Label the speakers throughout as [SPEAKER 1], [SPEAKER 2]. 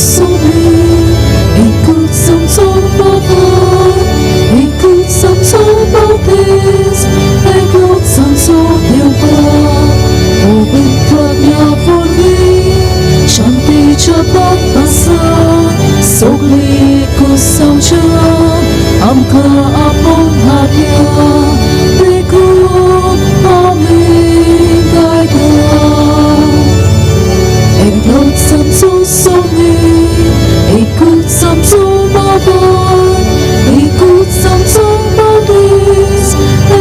[SPEAKER 1] sourire, écoute Samson voix, écoute Samson baptise, écoute Samson Jehovah. Open toi bien for me, chanter Shabbat pasa, sogli kusam cha, amka apong hatya, dekun aming kaita. Écoute Samson sourire, écoute Samson ma voix, écoute Samson baptise,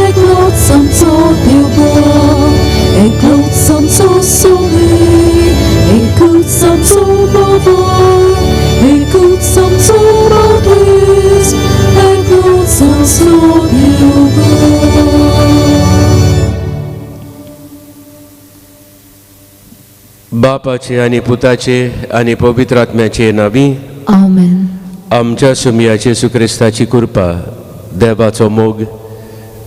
[SPEAKER 1] écoute Samson Jehovah. Écoute Samson sourire, écoute Samson ma voix, écoute Samson baptise, écoute Samson Jehovah.
[SPEAKER 2] बापाचे आनी पुताचे आनी पवित्र आत्म्याचे नावी
[SPEAKER 3] आमेन.
[SPEAKER 2] आमच्या सुमयाचे जेजू क्रिस्ताची कृपा, देवाचो मोग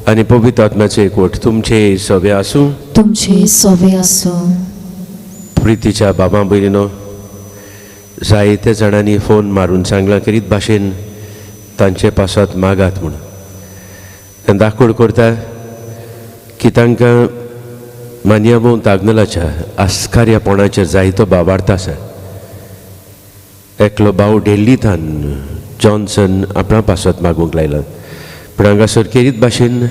[SPEAKER 2] आनी पवित्र आत्म्याचो एकवट तुमचे सवे आसूं.
[SPEAKER 3] तुमचे सोवे आसूं.
[SPEAKER 2] प्रितीच्या बाबा भयणीनो, जायते जाणांनी फोन मारून सांगलां करीत भाशेन तांचे पासत मागात म्हूण. तेन्ना दाखोड करता की तांकां मान्यमोन तागनलाच्या आस्कार्यापणाचेर जायतो बाबार्थ आसा. एकलो भाव डेल्लींतान जॉन्सन आपणा पासत मागूंक लायला, पूण हांगासर केरीत भाशेन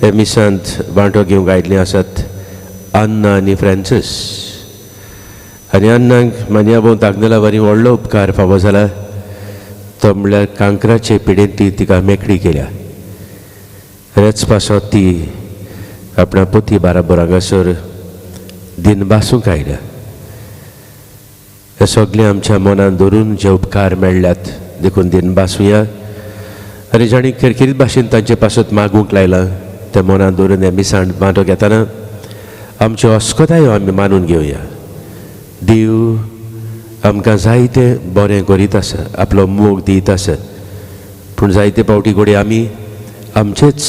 [SPEAKER 2] हे मिसांत वांटो घेवंक आयिल्ले आसात अन्ना आनी फ्रांसीस. आनी अन्नाक मान्याबोन तागनला वरी व्हडलो उपकार फावो जाला, तो म्हणल्यार कांक्राचे पिडेंतली तिका मेकळी केल्या. हेच पासत ती आपणा पोती बाराबर हांगासर दिन बासूंक आयल्या. हे सगळे आमच्या मनान धरून जे उपकार मेळ्ळ्यात देखून दिन बासुया. आनी जाणी किरकिरीत भाशेन तांचे पासत मागूंक लायलां ते मनान धरून हे मिसाण वांटो घेतना आमच्यो अस्कतायो आमी मानून घेवया. देव आमकां जायते बरें करीत आसा, आपलो मोग दीत आसा, पूण जायते फावटी घडये आमी आमचेच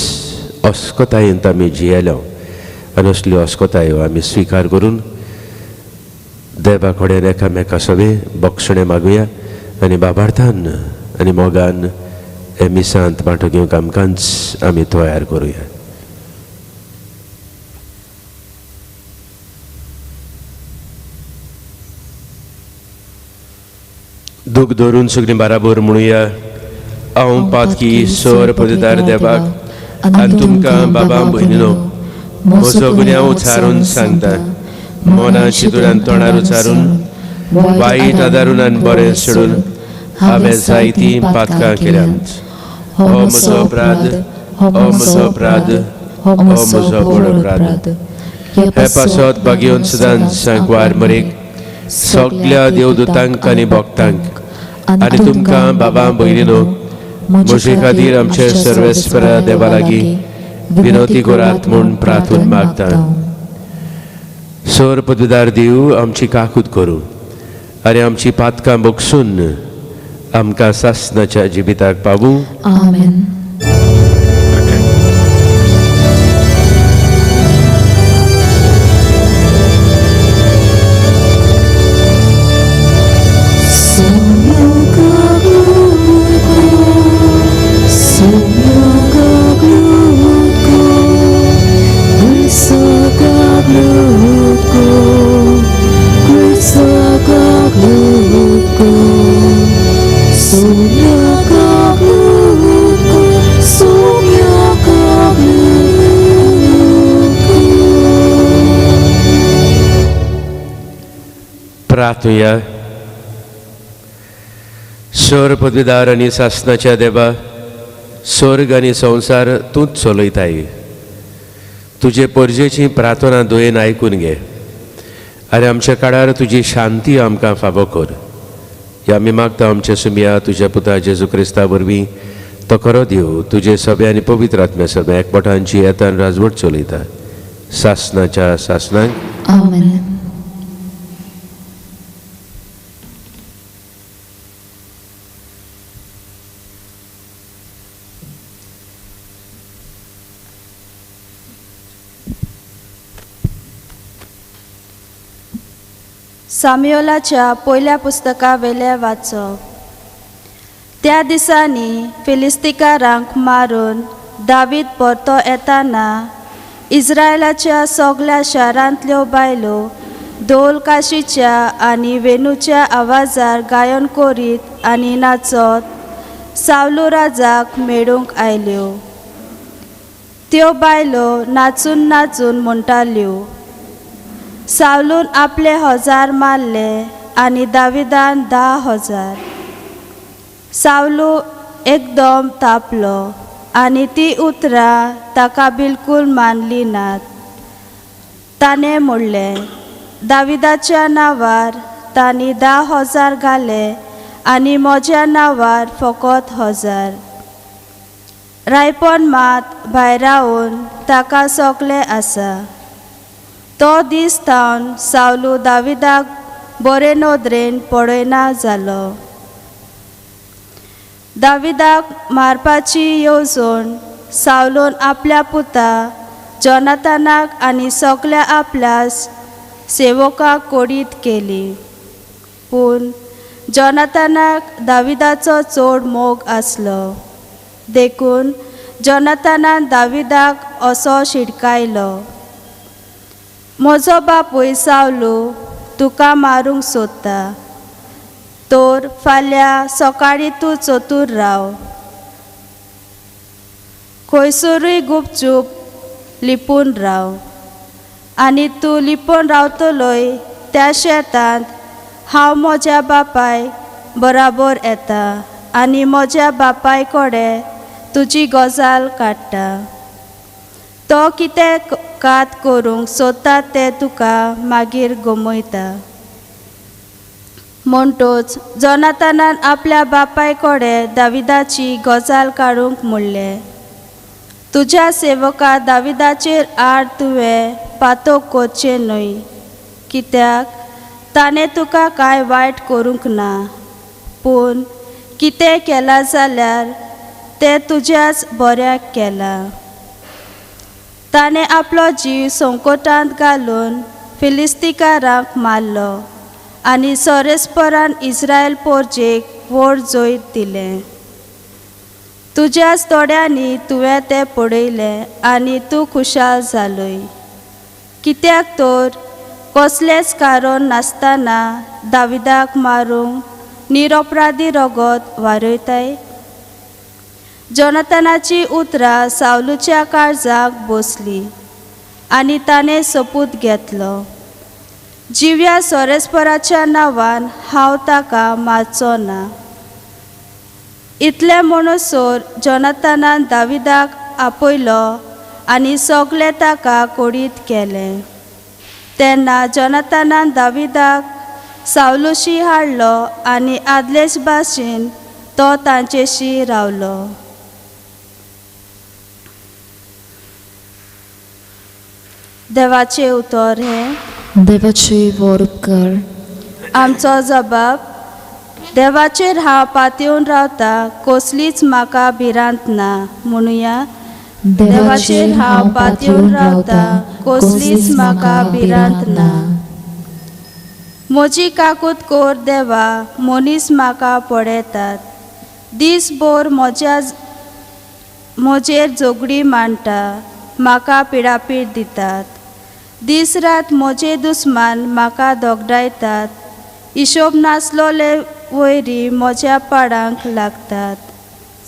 [SPEAKER 2] अस्कतायेंत आमी जियेलो आनी असल्यो अस्कतायो आमी स्विकार करून देवा कडेन एकामेका सगळें बक्षणें मागुया आनी बाबार्थान आनी मोगान हे मिसांत वांटो घेवंक आमकांच आमी तयार करुया. दूख धरून सगळीं बाराबर म्हणुया, हांव पातकी सोर पदवीदार देवाक आनी तुमकां बाबा भयणीनो म्हजो गुन्यांव उचारून सांगता. मना चिंतून तोंडार उचारून वायट आदारून आनी बरें सोडून हांवें जायतीं पातकां केल्यांत. हो म्हजो अपराध, हो म्हजो अपराध, हो म्हजो व्हड अपराध. हे पासत बागेवन सदांच सांकवार मरेक सगल्या देवदूतांक आनी भक्तांक आनी तुमकां बाबा भयणीनो म्हजे खातीर आमचे सर्वेस्परा देवा लागीं विनोती करात म्हूण प्रार्थून मागता. सोर पदवीदार देव आमची काकूत करूं आनी आमची पातकां बगसून आमकां सासनाच्या जिविताक पावूं.
[SPEAKER 3] आमेन.
[SPEAKER 2] प्रार्थुया. सोर पदवीदार आनी सासनाच्या देवा, स्वर्ग आनी संवसार तूंच चलयताय. तुजे परजेची प्रार्थना दयेन आयकून घे आनी आमच्या काळार तुजी शांती आमकां फावो कर. ह्या आमी मागता आमच्या सुमया तुज्या पुता जेजू क्रिस्ता वरवीं तो खरो देव तुजे सभे आनी पवित्र आत्म्या सभे एकवटांची येतान राजवट चलयता सासनाच्या सासनाक.
[SPEAKER 3] आमेन.
[SPEAKER 4] साम्युएलाच्या पयल्या पुस्तका वेलें वाचप. त्या दिसांनी फिलिस्तीकारांक मारून दावीद परतो येताना इस्रायलाच्या सगल्या शारांतल्यो बायलो धोल काशीच्या आनी वेणूच्या आवाजार गायन करीत आनी नाचत सावलू राजाक मेळूंक आयल्यो. त्यो बायलो नाचून नाचून म्हणटाल्यो, सावलून आपले 1000 मारले आनी दाविदान 10,000. सावलू एकदम तापलो आनी ती उतरां ताका बिलकूल मानली नात. ताणें म्हणलें, दाविदाच्या नांवार तांणी 10,000 घाले आनी म्हज्या नांवार फकत 1000. रायपण मात भायरावन ताका सगलें आसा. तो दीस थावन सावलू दाविदाक बरे नदरेन पळयना जालो. दाविदाक मारपाची येवजण सावलून आपल्या पुता जोनाथानाक आनी सगल्या आपल्या सेवकाक कोडीत केली. पूण जोनाथानाक दाविदाचो चड मोग आसलो, देखून जोनाथानान दाविदाक असो शिडकायलो, म्हजो बापूय सावलू तुका मारूंक सोदता, तर फाल्यां सकाळीं तूं चतूर राव, खंयसरूय गुपचूप लिपून राव आनी तूं लिपून रावतलोय त्या शेतांत हांव म्हज्या बापाय बराबर येता आनी म्हज्या बापाय कडेन तुजी गजाल काडटा. तो कितें कात करूंक सोदता तें तुका मागीर गमयता. म्हणटच जोनाथानान आपल्या बापाय कडेन दाविदाची गजाल काडूंक म्हणलें, तुज्या सेवका दाविदाचेर आड तुवें पातोक करचें न्हय, कित्याक ताणें तुका कांय वायट करूंक ना, पूण कितें केलां जाल्यार तें तुज्याच बऱ्याक केलां. ताणें आपलो जीव संकटांत घालून फिलिस्तीकारांक मारलो आनी सोरेस्परान इस्रायल पोरजेक व्हड जैत दिलें. तुज्याच दोळ्यांनी तुवें तें पळयलें आनी तूं खुशाल जालोय, कित्याक तर कसलेंच कारण नासतना दाविदाक मारूंक निरपराधी रगत वारयताय. जोनाथानाची उतरां सावलूच्या काळजाक बसली आनी ताणें सोपूत घेतलो, जिव्या सोरेस्पराच्या नांवान हांव ताका मारचो ना. इतलें म्हणसर जोनाथानान दाविदाक आपयलो आनी सगलें ताका कोडीत केलें. तेन्ना जोनाथानान दाविदाक सावलूशी हाडलो आनी आदलेच भाशेन तो तांचेशी रावलो. देवाचें उतर हें.
[SPEAKER 3] देवाचे व्हड उपकार.
[SPEAKER 4] आमचो जबाब, देवाचेर हांव पातयेवन रावता, कसलीच म्हाका भिरांत ना. म्हणुया,
[SPEAKER 3] देवाचेर हांव पातयेवन रावता, कसलीच म्हाका भिरांत ना.
[SPEAKER 4] म्हजी काकूत कोर देवा, मनीस म्हाका पळयतात, दीसभर म्हजेर झगडी मांडटा, म्हाका पिडापीड दितात. दीस रात म्हजे दुस्मान म्हाका दोगडायतात, हिशोब नासलोले वयरी म्हज्या पाडांक लागतात.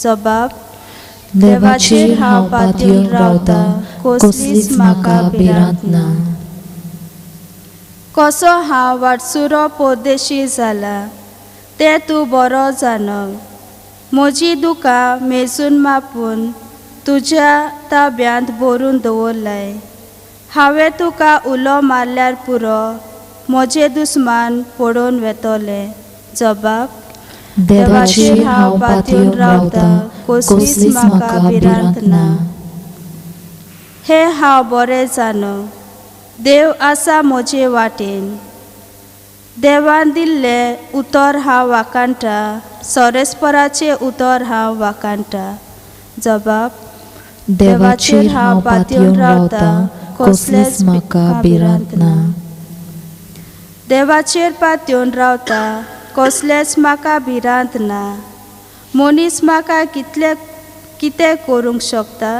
[SPEAKER 4] जबाब,
[SPEAKER 3] देवाचेर हांव पातयेवन रावता, कसलीच म्हाका भिरांत ना.
[SPEAKER 4] कसो हांव वाटसुरो परदेशी जाला तें तूं बरो जाणव. म्हजी दुकां मेजून मापून तुज्या ताब्यांत भरून दवरलाय. हांवें तुका उलो मारल्यार पुरो, म्हजे दुस्मान पडून वेतले. जबाब,
[SPEAKER 3] देवाचेर हांव पातयेवन रावता, कसलीच म्हाका भिरांत ना.
[SPEAKER 4] हें हांव बरें जाणो, देव आसा म्हजे वाटेन. देवान दिल्लें उतर हांव वाखाणटा, सोरेस्पराचें उतर हांव वाखाणटा. जबाब,
[SPEAKER 3] देवाचेर हांव पातयेवन रावता, कसलीच म्हाका भिरांत ना.
[SPEAKER 4] देवाचेर पातयेवन रावता, कसलेंच म्हाका भिरांत ना. मनीस म्हाका कितले कितें करूंक शकता?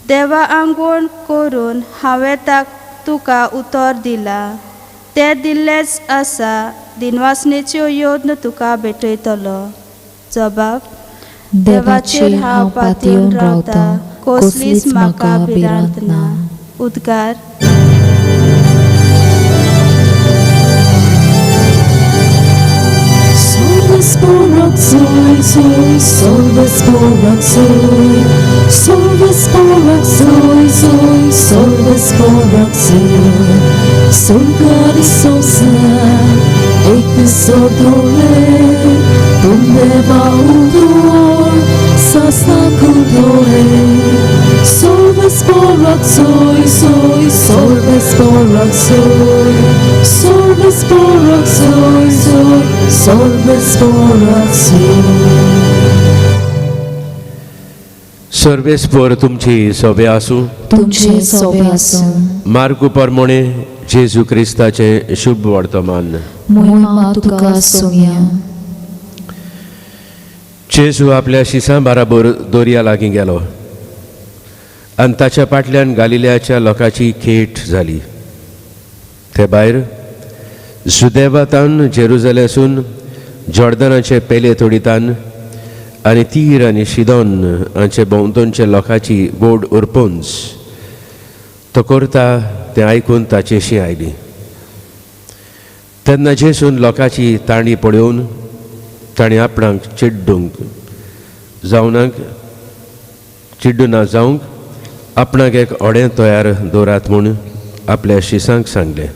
[SPEAKER 4] देवा आंगवण करून हांवें तुका उतर दिलां, तें दिल्लेंच आसा. दिनवासनेच्यो यत्न तुका भेटयतलो. जबाब.
[SPEAKER 1] देवाचेर हांव पातयेवन रावता, कसलीच म्हाका भिरांत ना.
[SPEAKER 4] उद्गार.
[SPEAKER 1] Solves porak soy soy, solves porak soy, solves porak soy soy, solves porak soy. Solgari sosa, ek sodole, tumne baudor, sasna kudoe. Solves porak soy soy, solves porak soy, solves porak soy soy, solves porak soy.
[SPEAKER 2] सर्वेस्पोर तुमची सोबे आसूं.
[SPEAKER 1] तुमचे सोबे आसूं.
[SPEAKER 2] मार्कू परमोणे जेजू क्रिस्ताचें शुभ वर्तमान.
[SPEAKER 1] मोहिमा तुका सोम्या.
[SPEAKER 2] जेजू आपल्या शिसां बराबर दर्या लागीं गेलो आनी ताच्या फाटल्यान गालिल्याच्या लोकांची खेट जाली. ते भायर जुदेवातान जेरुजलेसून जॉर्दनाचे पेले तोडितान आनी तीर आनी शिदोन हांचे भोंवतणच्या लोकांची गोड उरपोंस तो करता तें आयकून ताचेशी आयली. तेन्ना जेसून लोकांची तांणी पळोवन ताणें आपणाक चिड्डूंक जावनाक चिड्डू ना जावंक आपणाक एक अडें तयार दवरात म्हूण आपल्या शिसांक सांगलें.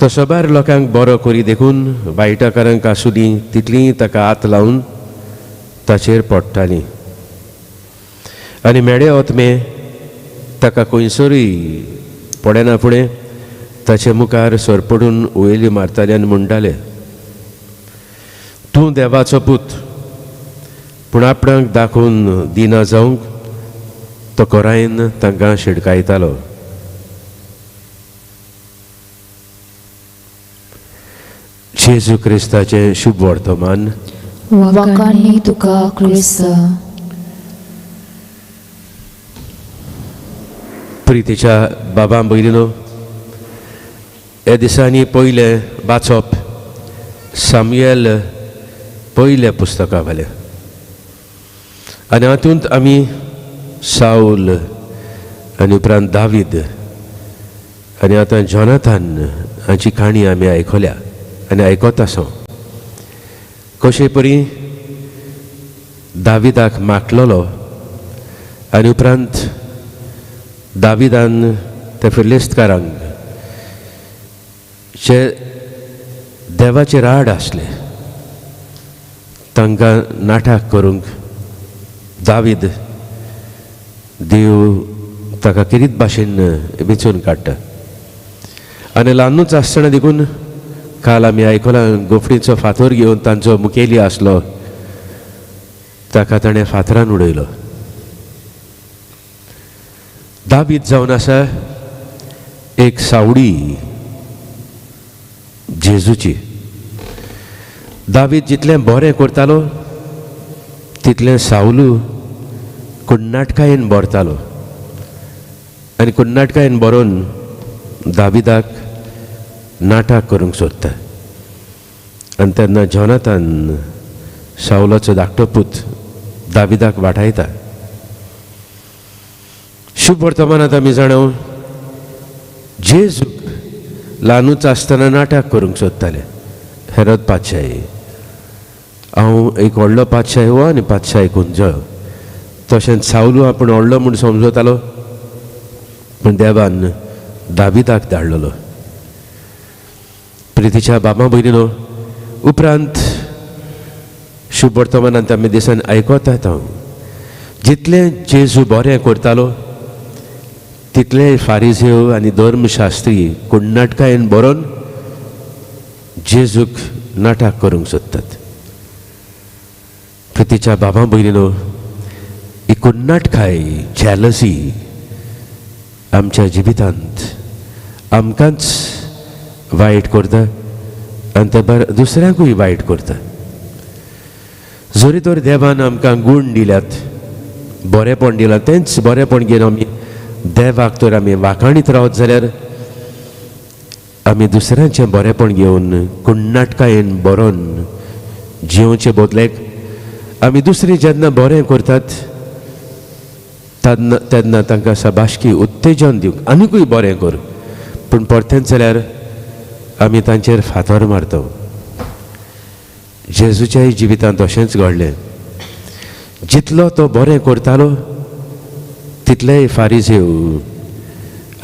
[SPEAKER 2] तो सबार लोकांक बरो करी देखून वायटाकारांक आसुली तितलीं ताका हात लावन ताचेर पडटालीं आनी मेडे ओतमे ताका खंयसरूय पडना फुडें ताचे मुखार सरपडून उयली मारताले आनी म्हणटाले, तूं देवाचो पूत. पूण आपणाक दाखोवन दिना जावंक तो कोरायन तांकां शिडकायतालो. जेजू क्रिस्ताचें शुभ वर्तमान.
[SPEAKER 1] वाकांनी तुका क्रिस्ता.
[SPEAKER 2] प्रितीच्या बाबा भयणीनो, ह्या दिसांनी पयलें वाचप सामुएल पयल्या पुस्तका वयलें आनी हातूंत आमी साऊल आनी उपरांत दावीद आनी आतां जोनाथान हांची काणी आमी आयकल्या आनी आयकत आसा. कशे परी दाविदाक माटलेलो आनी उपरांत दाविदान त्या फिलिस्तीकारांक जे देवाचे राड आसले तांकां नाटक करूंक दावीद देव ताका किरीत भाशेन वेंचून काडटा. आनी ल्हानूच आसतना देखून काल आमी आयकलां गोफणीचो फातर घेवन तांचो मुखेली आसलो ताका ताणें फातरान उडयलो. दावीद जावन आसा एक सावडी जेजूची. दावीद जितलें बरें करतालो तितलें सावलू कुन्नाटकायेन भरतालो आनी कुन्नाटकायेन बरोवन दाविदाक नाटक करूंक सोदता. आनी तेन्ना जोनाथान सावलाचो धाकटो पूत दाविदाक वाटायता. शुभ वर्तमानांत आमी जाणाव जेजूक ल्हानूच आसतना नाटक करूंक सोदताले हेरोद पातशाही. हांव एक व्हडलो पातशाही हो आनी पातशाही खंयचो. तशेंच सावलू आपूण व्हडलो म्हूण समजतालो पूण देवान दाविदाक धाडलेलो. प्रितीच्या बाबा भयणीनो, उपरांत शुभ वर्तमानांत आमी दिसान आयकतात हांव जितलें जेजू बरें करतालो तितले फारिजेव आनी धर्मशास्त्री कुन्नाटकायेन बरोवन जेजूक नाटक करूंक सोदतात. प्रितीच्या बाबा भयणीनो, ही कुन्नाटकाय जेलसी आमच्या जिवितांत आमकांच वायट करता आनी ते बरें दुसऱ्यांकूय वायट करता. जरी तर देवान आमकां गूण दिल्यात, बरेंपण दिलां, तेंच बरेंपण घेवन आमी देवाक तर आमी वाखाणीत रावत जाल्यार आमी दुसऱ्यांचें बरेंपण घेवन कुण्णाटकायेन बरोवन जियोवचे बदलेक आमी दुसरी जेन्ना बरें करतात तेन्ना तेन्ना तांकां शाबासकी उत्तेजन दिवंक आनिकूय बरें कर, पूण परतेंच जाल्यार आमी तांचेर फातर मारता. जेजूच्याय जिवितांत अशेंच घडलें. जितलो तो बरें करतालो तितलेय फारिजेव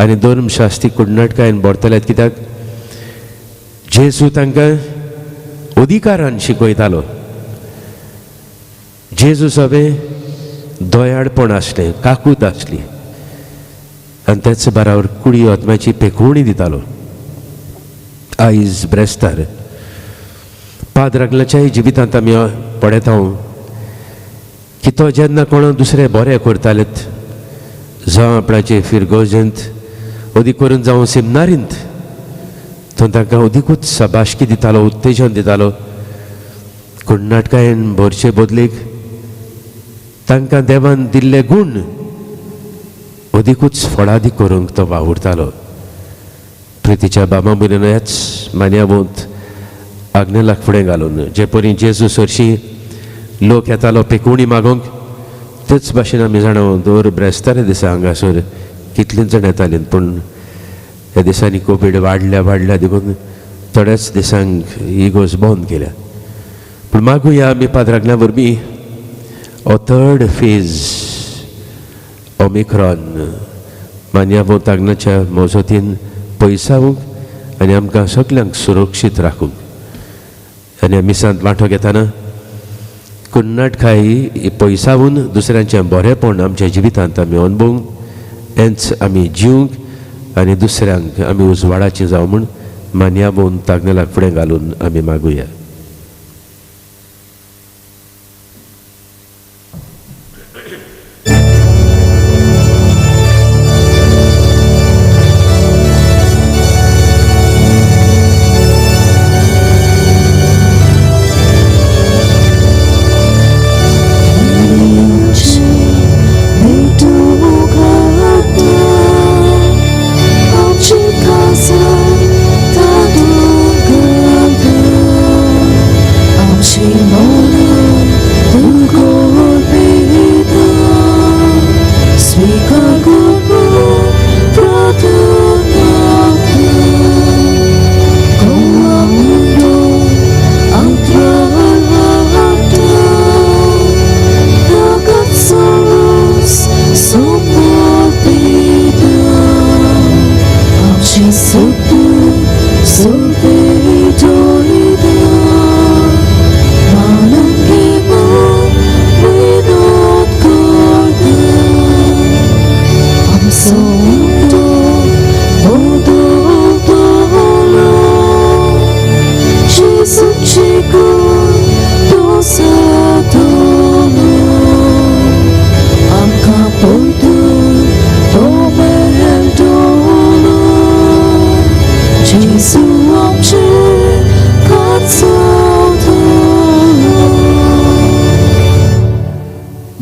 [SPEAKER 2] आनी धर्मशास्त्री कुडनाटकायेन भरतले, कित्याक जेजू तांकां अधिकारान शिकयतालो. जेजू सगळें दयाळपण आसलें, काकूत आसली आनी तेच बराबर कुडी आत्म्याची पेखवणी दितालो. आयज ब्रेस्तार पाद्रागल्याच्याय जिवितांत आमी पळयता की तो जेन्ना कोण दुसरे बरें करतालेत, जावं आपणाचे फिरगोजेंत अदीक करून जावं सेमिनारींत, तो तांकां अदिकूच शाबासकी दितालो, उत्तेजन दितालो. कुण्णाटकायेन भरचे बदलेक तांकां देवान दिल्ले गूण अदिकूच फळादीक करूंक तो वावुरतालो. प्रितीच्या बाबा भयणीन ह्याच मान्यावंत आग्नेलाक फुडें घालून जे परी जेजू सरशी लोक येतालो पेकोवणी मागोवंक, तेच भाशेन आमी जाणा दर ब्रेस्तारे दिसा हांगासर कितलीं जाण येतालीं, पूण ह्या दिसांनी कोवीड वाडल्या वाडल्या देखून थोड्याच दिसांक ही गोश्ट बंद केल्या. पूण मागुया आमी पाद्रागल्या वरवीं हो थर्ड फेज ओमिक्रॉन मान्यावंत आग्नाच्या मजतीन पयसावंक आनी आमकां सगल्यांक सुरक्षीत राखूंक. आनी मिसांत वांटो घेतना कुन्नाटकाय पयसावून दुसऱ्यांचें बरेंपण आमच्या जिवितांत आमी अणभवूंक, हेंच आमी जिवंक आनी दुसऱ्यांक आमी उजवाडाचें जावं म्हूण मान्यावंत आग्नेलाक फुडें घालून आमी मागुया.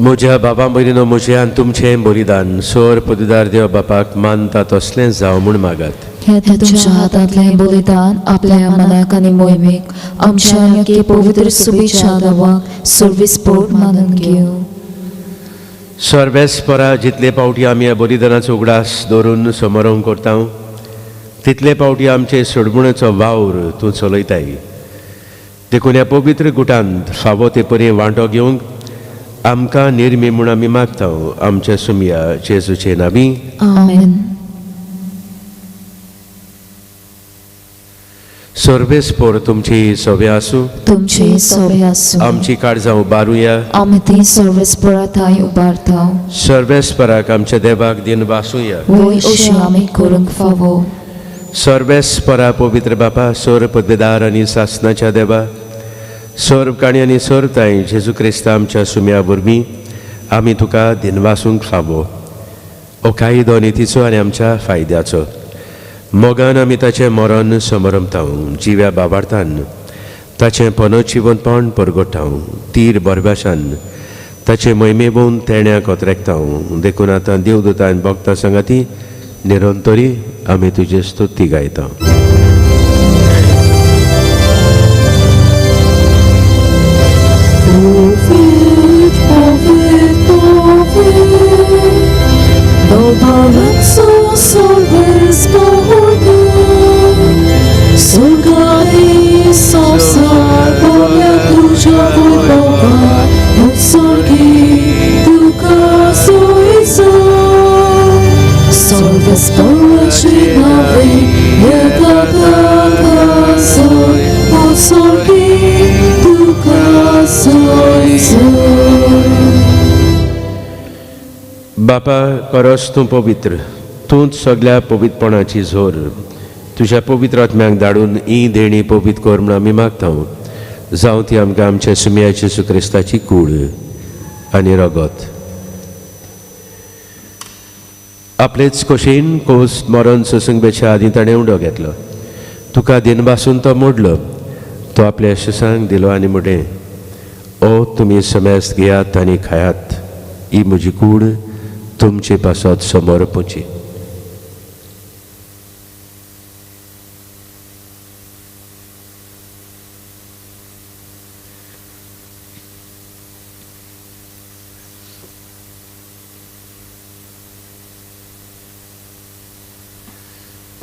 [SPEAKER 2] म्हज्या बाबा भयणीनो, म्हजें आनी तुमचें बलिदान सोर पदवीदार देव बापाक मानता तसलें जावं म्हूण मागात.
[SPEAKER 1] हें तुमच्या हातांतलें बलिदान आपल्या मनाक आनी मोहिमेक आमच्या एके पवित्र शुभेच्छा देवाक सर्वेस्पोर मानून घेवं.
[SPEAKER 2] सर्वेस्परा जितले पावटी आमी ह्या बलिदानाचो उगडास दवरून समारोह करता तितले पावटी आमचे सोडबुणेचो वावर तूं चलयताय. देखून ह्या पवित्र गुटांत फावो ते परी वांटो घेवंक आमकां निर्मी म्हूण आमी मागता. आमच्या सुमया जेजूचे नावी
[SPEAKER 1] आमेन.
[SPEAKER 2] सर्वेस्पोर तुमची सोबे आसूं,
[SPEAKER 1] तुमची सोबे आसूं.
[SPEAKER 2] आमची काळजां उबारुया,
[SPEAKER 1] आमी ती सर्वेस्पोरा थंय उबारता.
[SPEAKER 2] सर्वेस्पराक आमच्या देवाक दिन वासुया,
[SPEAKER 1] वय अशें आमी करूंक फावो.
[SPEAKER 2] सर्वेस्परा पवित्र बापा, सोर पदवेदार आनी सासनाच्या देवा, सर्व काणी आनी सर्व ताई जेजू क्रिस्ता आमच्या सुम्या वरवीं आमी तुका दिनवासूंक फावो. ओ कायदो नितीचो आनी आमच्या फायद्याचो मोगान आमी ताचें मरण समरमताव, जिव्या बाबार्थान ताचें पनजिवनपण परगटाव, तीर बरभाशान ताचें महिमेबोवन तेण्या कोत्रेकताव. देखून आतां देवदूतान भक्ता सांगाती निरंतरी आमी तुजे स्तुती गायता. बापा करस तूं पवित्र, तूंच सगळ्या पवित्रपणाची जोर. तुज्या पवित्र आत्म्याक धाडून ही देणी पवित्र कर म्हूण आमी मागता. जावं ती आमकां आमच्या सुमया जेजू क्रिस्ताची कूड आनी रगत. आपलेच खोशेन कोस मरण सोसूंक बेच्या आदीं ताणें उडो घेतलो. तुका दिनभासून तो मोडलो, तो आपल्या शिसांक दिलो आनी म्हणलें, ओ तुमी समेस्त घेयात आनी खायात, ही म्हजी कूड तुमचे पासत समोर पोची.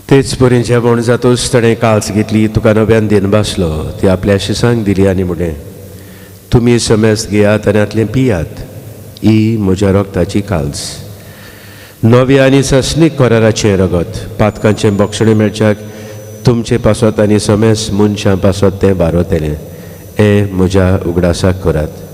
[SPEAKER 2] तेच परी जेवण जातूच ताणें काल्स घेतली, तुका नव्यान दिन बासलो, ती आपल्या शिसांक दिली आनी म्हणलें, तुमी समेस्त घेयात आनी आतलें पियात, ही म्हज्या रगताची काल्स, नव्या आनी सस्नीक कराराचें रगत, पातकांचें बक्षणें मेळच्याक तुमचे पासत आनी समेस्त मनशां पासत तें बारवतलें. हें म्हज्या उगडासाक करात.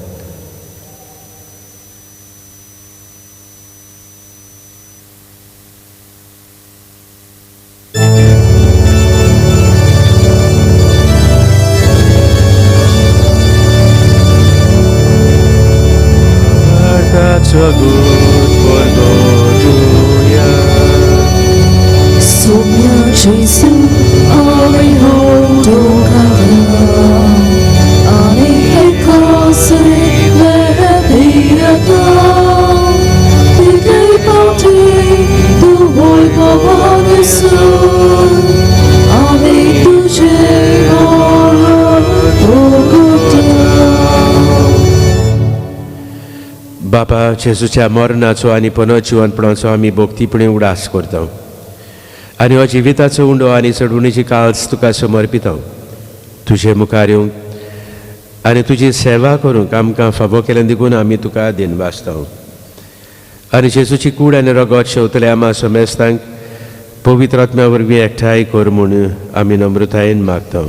[SPEAKER 2] बापा जेजूच्या मरणाचो आनी पुनर्जिवनपणाचो आमी भक्तीपणी उडास करता आनी हो जिविताचो उंडो आनी चडवणीची काल्स तुका समर्पिता. तुजे मुखार येवंक आनी तुजी सेवा करूंक आमकां फावो केल्यान देखून आमी तुका दिनवासता. आनी जेजूची कूड आनी रगत शेवतले आमा समेस्तांक पवित्र आत्म्या वरवीं एकठांय कर म्हूण आमी नम्रतायेन मागता.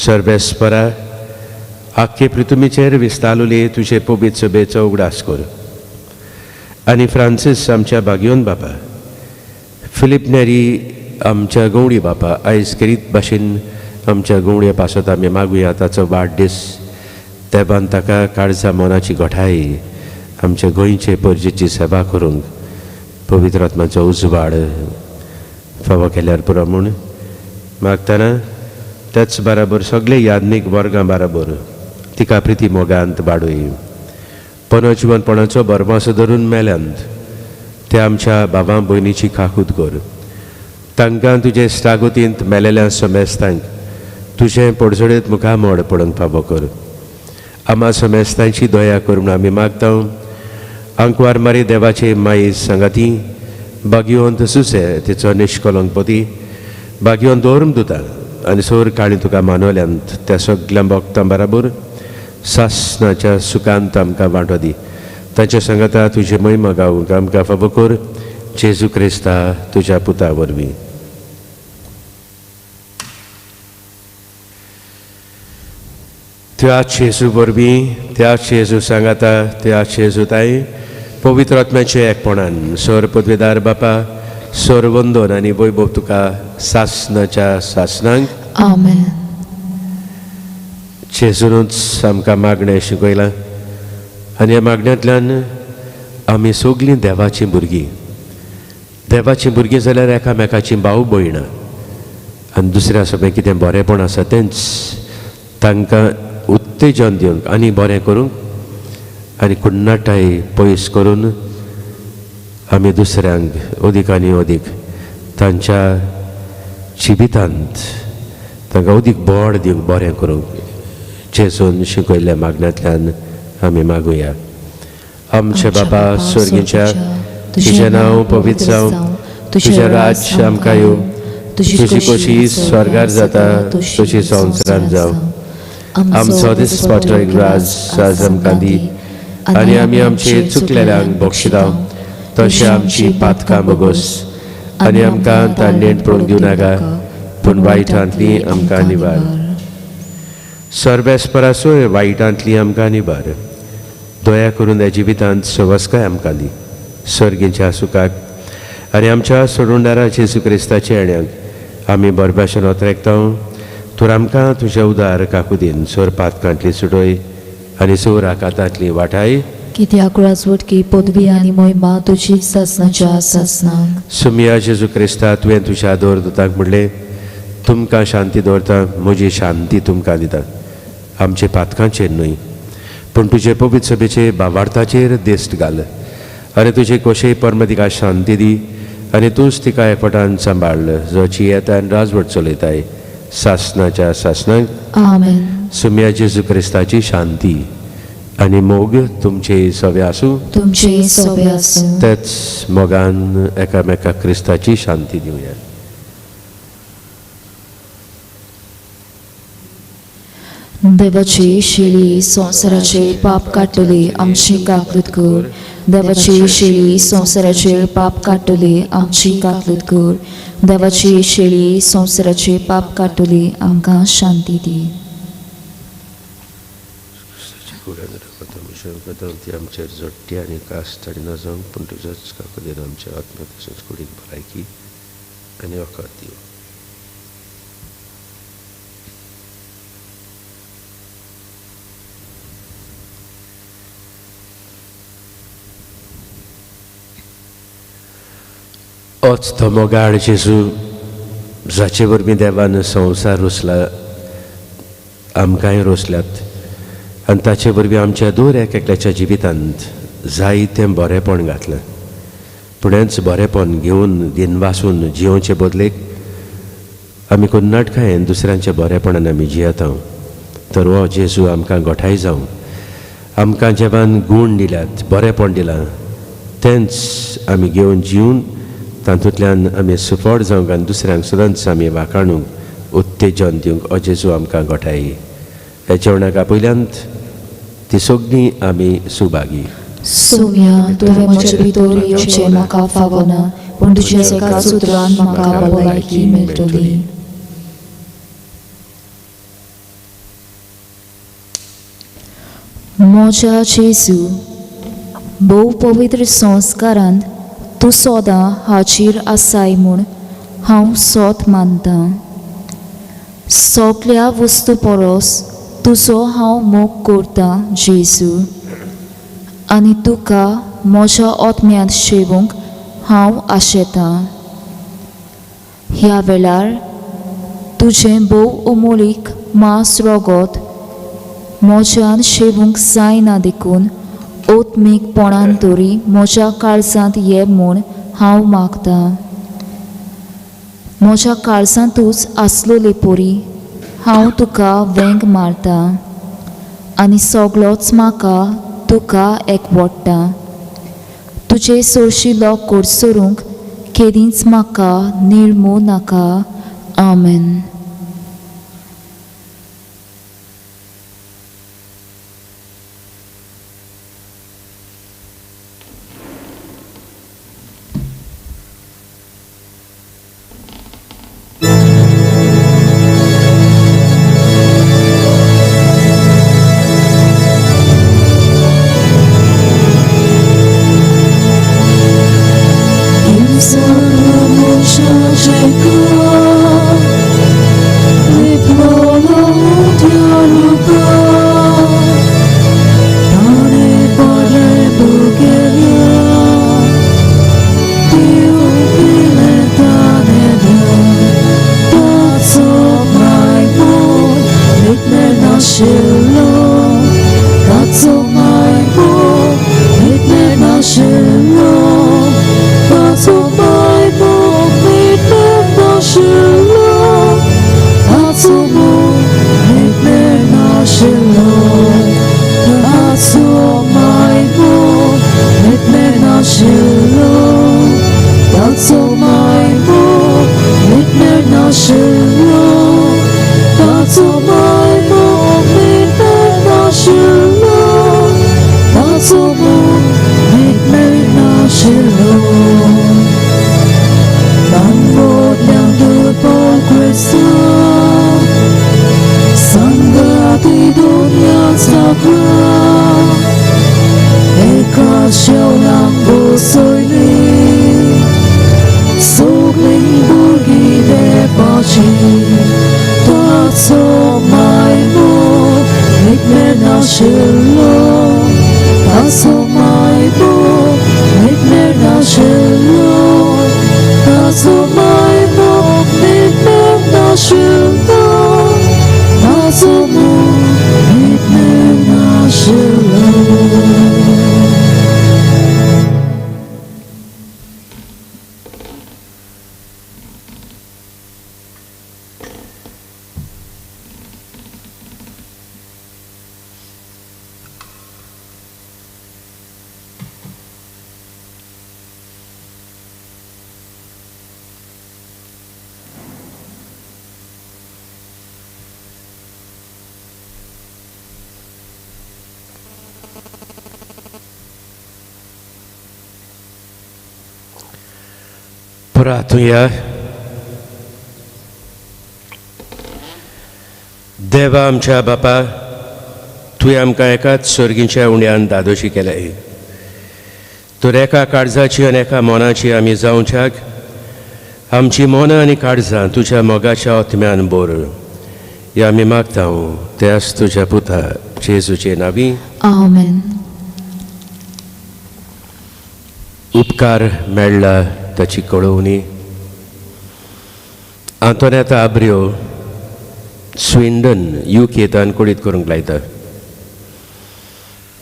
[SPEAKER 2] सर्वेस्परा आख्खे पृथ्वीचेर विस्तारले तुजे पवित्र सभेचो उगडास कर आनी फ्रांसीस आमच्या भाग्योन बापा, फिलीप नेरी आमच्या गवडी बापा, आयज खेरीत भाशेन आमच्या गवडे पासत आमी मागुया ताचो वाडदीस तेबान ताका काळजा मनाची घटाय आमच्या गोंयचे परजेची सेवा करूंक पवित्र आत्माचो उजवाड फावो केल्यार पुरो म्हूण मागतना त्याच बराबर सगळे याज्ञीक वर्गां बराबर तिका प्रिती मोगांत बाडूय. पुनर्जिवनपणाचो भरमासो धरून मेल्यांत ते आमच्या बाबा भयणीची काकूत कर. तांकां तुजे स्टागोतींत मेलेल्या समेस्तांक तुजें पडझडीत मुखामोड पडूंक फावो कर. आमा समेस्तांची दया कर म्हूण आमी मागता. आंकवार मारी देवाचे माई सांगाती बागियोन सुसे तिचो निश्कलंकपती बागियोन दवरून दुता आनी सोर काळी तुका मानवल्यांत त्या सगल्या भक्तां बराबर सासनाच्या सुखांत आमकां वांटो दी. तांच्या सांगाता तुजे महिमा गावंक आमकां फावो कर जेजू क्रिस्ता तुज्या पुता वरवीं. त्या जेजू वरवीं, त्या जेजू सांगाता, त्या जेजू ताई पवित्र आत्म्याचे एकपणान सर पदवेदार बापा सर वंदन आनी वैभव तुका सासनाच्या सासनांक.
[SPEAKER 1] आमेन.
[SPEAKER 2] जेजूनच आमकां मागणें शिकयलां आनी ह्या मागण्यांतल्यान आमी सगलीं देवाचीं भुरगीं. देवाचीं भुरगीं जाल्यार एकामेकाचीं भाव भयणां आनी दुसऱ्या सगळें कितें बरेंपण आसा तेंच तांकां उत्तेजन दिवंक आनी बरें करूंक आनी कुन्नाटाय पयस करून आमी दुसऱ्यांक अदीक आनी अदीक तांच्या जिवितांत तांकां अदीक बळ दिवंक बरें करूंक जेजून शिकयल्ल्या मागण्यांतल्यान आमी मागुया. आमचे बाबा स्वर्गीच्या, तुजें नांव पवित्र जावं, तुजें राज्य आमकां येवं, तुजी खोशी स्वर्गार जाता तशी संवसारांत जावं. आमचो दिसपट्टो ग्रास आज आमकां दी आनी आमी आमचे चुकलेल्यांक बक्षिता तशें आमची पातकां बोगोस आनी आमकां तांडेन पळोवंक दिवं नाका पूण वायटांतली आमकां निवार. सर्वेस्परासूय वायटांतली आमकां निवार. दया करून ह्या जिवितांत सवस्काय आमकां दी सर्गीच्या सुखाक आनी आमच्या सोडूनदारा जेजू क्रिस्ताच्या येण्याक आमी बरे भाशेन ओतरेकता. तूं आमकां तुज्या उदार काकुदीन सोर पातकांतली सुटय आनी सोर आकातांतली वाटाय.
[SPEAKER 1] कित्याक राजवटकी पदवी आनी मोहिमा तुजी सासणाच्या सासणाक.
[SPEAKER 2] सुमिया जेजू क्रिस्ता, तुवें तुज्या दवर दुतांक म्हणलें तुमकां शांती दवरता, म्हजी शांती तुमकां दिता. आमचे पातकांचेर न्हय पूण तुजे पवित्र सभेचे बावार्थाचेर दिश्ट घाल आनी तुजे कोशे परम तिका शांती दी आनी तूंच तिका एकवटान सांबाळ जो जियेता आनी राजवट चलयताय सासणाच्या सासणाक.
[SPEAKER 1] आमेन.
[SPEAKER 2] सुमिया जेजू क्रिस्ताची शांती आनी मोग तुमचे सवे आसूं.
[SPEAKER 1] तुमचे सोबे आसूं.
[SPEAKER 2] तेच मोगान एकामेका क्रिस्ताची शांती दिवया.
[SPEAKER 1] देवाची शिळी संवसाराचे पाप काडटली आमची काकलूत कर. देवाची शिळी संवसाराचे पाप काडटली आमची काकलूत कर. देवाची शिळी संवसाराचे पाप काडटली आमकां शांती दी.
[SPEAKER 2] ती आमचेर जोडटी आनी कास्त आनी न जावंक पूण तुजोच काकुदेन आमच्या आत्म्या तशेंच कुडीक भलायकी आनी वखद दिवं. ओच तो मोगाळ जेजू जाचे वरवीं देवान संवसार रोसला, आमकांय रोसल्यात आनी ताचे वरवीं आमच्या दर एक एकल्याच्या जिवितांत जायतें बरेंपण घातलें. पूण हेंच बरेंपण घेवन दिनवासून जियोवचे बदलेक आमी कुन्नाटकायेन दुसऱ्यांच्या बरेंपणान आमी जियेता. तर हो जेजू आमकां गोठाय जावं, आमकां जेवान गूण दिल्यात, बरेंपण दिलां तेंच आमी घेवन जिवन तातूंतल्यान आमी सुफळ जावंक आनी दुसऱ्यांक सदांच आमी वाखाणूंक उत्तेजन दिवंक हो जेजू आमकां गोठाय. ह्या जेवणाक आपयल्यांत ती सगळीं आमी सुभागी.
[SPEAKER 1] सोम्या, तुवें म्हजे भितर येवचें म्हाका फावना पूण तुज्या एका सुत्रान म्हाका भलायकी मेळटली. म्हज्या जेजू, भोव पवित्र संस्कारांत तूं सदां हाजीर आसाय म्हूण हांव सोत मानतां. सगल्या वस्तू परस तुजो हांव मोग करतां जेजू आनी तुका म्हज्या आत्म्यांत शेवूंक हांव आशेतां. ह्या वेळार तुजें भोव अमोलीक मांस रगत म्हज्यान शेवूंक जायना देखून आत्मीकपणान तरी म्हज्या काळजांत ये म्हूण हांव मागतां. म्हज्या काळजांतूच आसलोले परी हांव तुका वेंग मारतां आनी सगळोच म्हाका तुका एकवडटा. तुजे सोरशी लोक कोडसरूंक केदींच म्हाका निर्मू नाका. आमेन.
[SPEAKER 3] Imsa
[SPEAKER 1] लागला एका शेवलांक बसयली सगळीं भुरगीं देवाची ताचो मायमो एकमेर नाशिल्लो ताचो मायमो एकमेर नाशिल्लो ताचो मायमो एकमेर नाशिल्लो ताचो एकमेर नाशिल्लो.
[SPEAKER 2] प्रार्थुया. देवा आमच्या बापा, तुवें आमकां एकाच सर्गीच्या उण्यान दादोशी केल्या तर एका काळजाची आनी एका मनाची आमी जावच्याक आमची मनां आनी काळजां तुज्या मोगाच्या आत्म्यान भर ह्या आमी मागता त्याच तुज्या पुता जेजूचे नांवी
[SPEAKER 1] आमेन.
[SPEAKER 2] उपकार मेळ्ळा ताची कळोवणी. आंतोनेता आब्रियो स्विंडन युकेतान कुडीत करूंक लायता.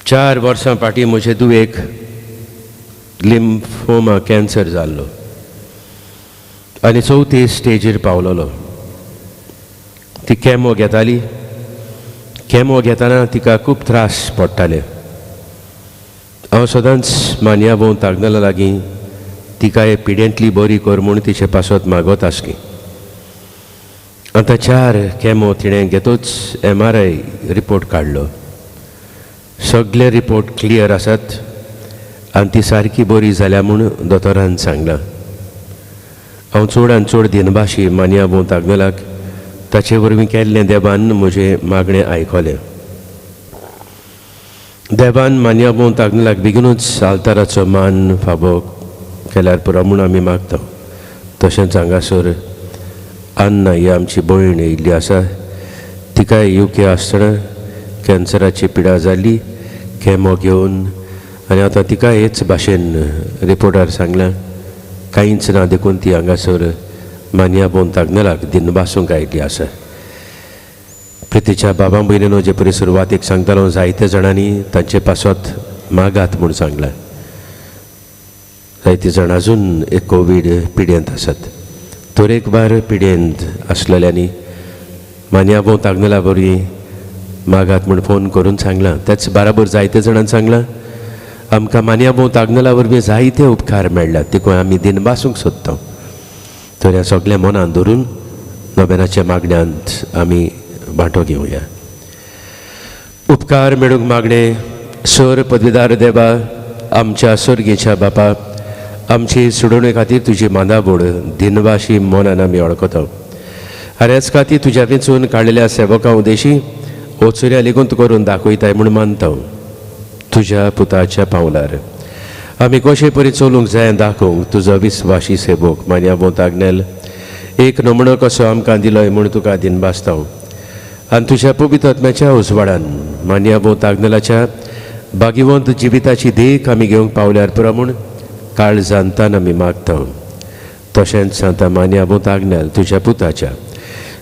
[SPEAKER 2] 4 वर्सां फाटीं म्हजे दुयेक लिम्फोमा कॅन्सर जाल्लो आनी चवथी स्टेजीर पावलोलो. ती कॅमो घेताली. कॅमो घेतना तिका खूब त्रास पडटाले. हांव सदांच मानया भोंव तागनला लागीं तिका हे पिडेंतली बरी कर म्हूण तिचे पासत मागत आसली. आतां 4 कॅमो तिणें घेतूच MRI report काडलो. सगळे रिपोर्ट क्लियर आसात आनी ती सारकी बरी जाल्या म्हूण दोतोरान सांगलां. हांव चड आनी चड दिनभाशी मानया भोंव तागनलाक ताचे वरवीं केल्लें देवान म्हजें मागणें आयकलें. देवान मानया भोंव तागनलाक बेगिनूच आल्ताराचो मान फावो केल्यार पुरो म्हूण आमी मागता. तशेंच हांगासर अन्ना ही आमची भयण येयल्ली आसा. तिकाय युके आसतना कॅन्सराची पिडा जाली, केमो घेवन आनी आतां तिका हेच भाशेन रिपोर्टार सांगलां कांयच ना देखून ती हांगासर मानया भोंव तागनलाक दिनभासूंक आयिल्ली आसा. प्रितीच्या बाबा भयणीनो जे परी सुरवातेक सांगतालो जायते जाणांनी तांचे पासत मागात म्हूण सांगलां. जायते जाण अजून एक कोवीड पिड्येंत आसात. तरेकवार पिड्येंत आसलेल्यांनी मानया भोंव तागनला वरवीं मागात म्हूण फोन करून सांगलां. त्याच बराबर जायते जाणांनी सांगलां आमकां मानया भोंव तागनला वरवीं जायते उपकार मेळ्ळ्यात देखून आमी दिनभासूंक सोदता. तर ह्या सगळ्या मनान धरून नोबेनाच्या मागण्यांत आमी वांटो घेवया. उपकार मेळूंक मागणें. सर पदवीदार देवा, आमच्या सर्गेच्या बापा, आमची सोडोवणे खातीर तुजी मांदाबोड दिनवाशी मनान आमी वळखता. आनी ह्याच खातीर तुज्या वेंचून काडलेल्या सेवकां उदेशी ओचुऱ्या लेगून करून दाखयताय म्हूण मानता. तुज्या पुताच्या पावलार आमी कशे परी चलूंक जाय दाखोवंक तुजो विस्वाशी सेवक मानया भोंव तागनेल एक नमुनो कसो आमकां दिलोय म्हूण तुका दिनभासता. आनी तुज्या पवित्र आत्म्याच्या उजवाडान मानया भोंव तागनेलाच्या भाग्यवंत जिविताची देख आमी घेवंक पावल्यार पुरो म्हूण काळ जाणतान आमी मागता. तशेंच आतां मानया भोंव तागनेल तुज्या पुताच्या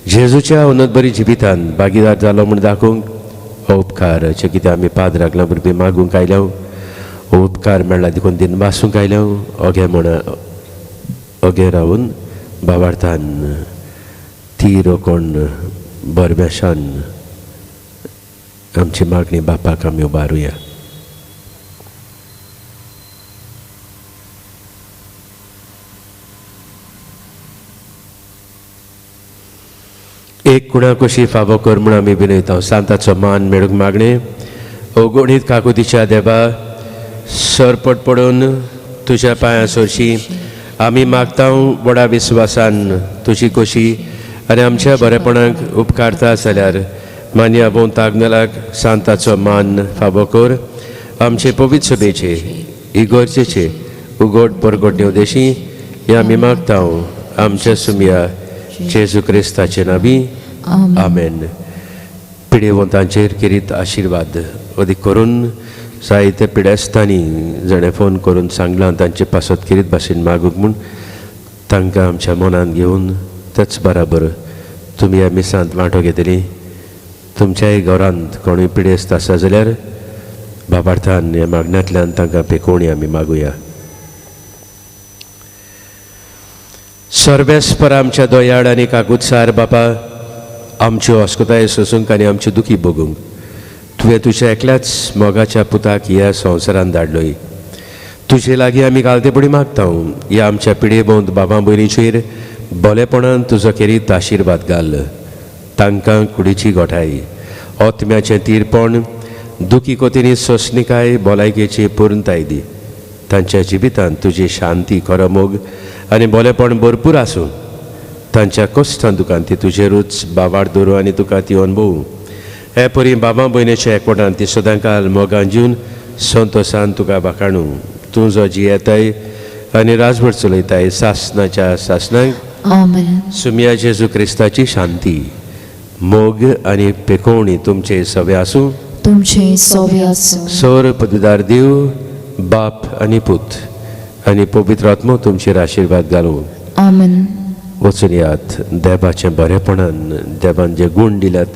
[SPEAKER 2] जेजूच्या उन्नत बरी जिवितान भागीदार जालो म्हूण दाखोवंक हो उपकार जे कितें आमी पाद्राक भुरगीं मागूंक आयल्या हो उपकार मेळ्ळा देखून दिनभासूंक आयल्या. ओगे म्हण ओगे रावन बाबार्थान ती रोकोण बरब्याशान आमची मागणी बापाक आमी उबारुया. एक कुणा कशी फावो कर म्हूण आमी विनयता. सांताचो मान मेळूंक मागणें. अगणीत काकुतीच्या देवा, सरपट पडून तुज्या पांयां सरशी आमी मागता व्हडा विस्वासान तुजी कशी आनी आमच्या बरेपणाक उपकारता जाल्यार मान्या बोंताग्नलाक सांताचो मान फावो कर आमचे पवित्र सभेचे इगोर्जेचे उगोट परगोट देवदेशी ह्या आमी मागता आमच्या सुमया जेजू क्रिस्ताचे नावी आमेन. पिडेवंतांचेर केरीत आशिर्वाद अदीक करून जायते पिडेस्तांनी जाणें फोन करून सांगलां तांचे पासत केरीत भाशेन मागूंक म्हूण तांकां आमच्या मनांत घेवन तेच बराबर तुमी ह्या मिसांत वांटो घेतली. तुमच्याय घरांत कोणूय पिडेस्त आसा जाल्यार बाबार्थान ह्या मागण्यांतल्यान तांकां पेकोवणी आमी मागुया. सर्वेस्पर आमच्या दोयाळ आनी काकुत्सार बापा आमच्यो अस्कुताय सोसूंक आनी आमच्यो दुखी भोगूंक तुवें तुज्या एकल्याच मोगाच्या पुताक ह्या संवसारान धाडलोय. तुजे लागीं आमी गालतेपणी मागता ह्या आमच्या पिडेबोंत बाबा भयणीचेर बोलेपणान तुजो केरीत आशिर्वाद घाल. तांकां कुडीची गोठाय ओतम्याचें तीरपण दुखी कोतीनी सोंसणिकाय भलायकेची पुर्णताय दी. तांच्या जिवितांत तुजी शांती खरो मोग आनी बोलेपण भरपूर आसूं. तांच्या कश्टान दुकान ती तुजेरूच बाबार दवरूं आनी तुका ती अणभवूं. हे परी बाबा भयणीच्या एकवटान ती सदांकाल मोगान जीवन संतोसान तुका बाकाणू. तूं जो जियेताय आनी राजवट चलयताय सासनाच्या सासनाक.
[SPEAKER 1] आमेन.
[SPEAKER 2] सुमिया जेजू क्रिस्ताची शांती मोग आनी पेकोवणी तुमचे सवे आसूं.
[SPEAKER 1] तुमचे सोवे आसूं.
[SPEAKER 2] सर पदवीदार देव बाप आनी पूत आनी पवित्र आत्मो तुमचेर आशिर्वाद घालूं.
[SPEAKER 1] आमेन.
[SPEAKER 2] वचून यात देवाचें बरेपणान देवान जे गूण दिल्यात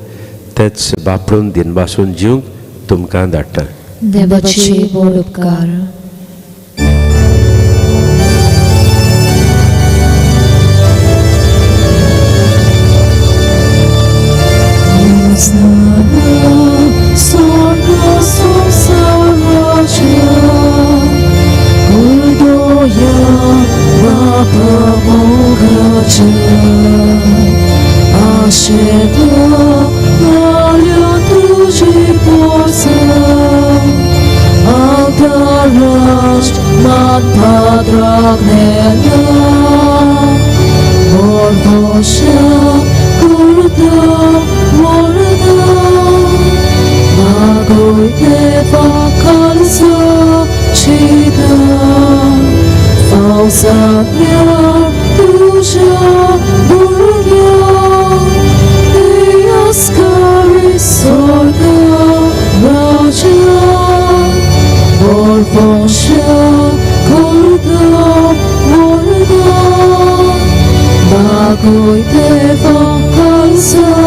[SPEAKER 2] तेच वापरून दिनवासून जिवंक तुमकां धाडटा.
[SPEAKER 1] देवाचे व्हड उपकार. Bagoy te fa kalsa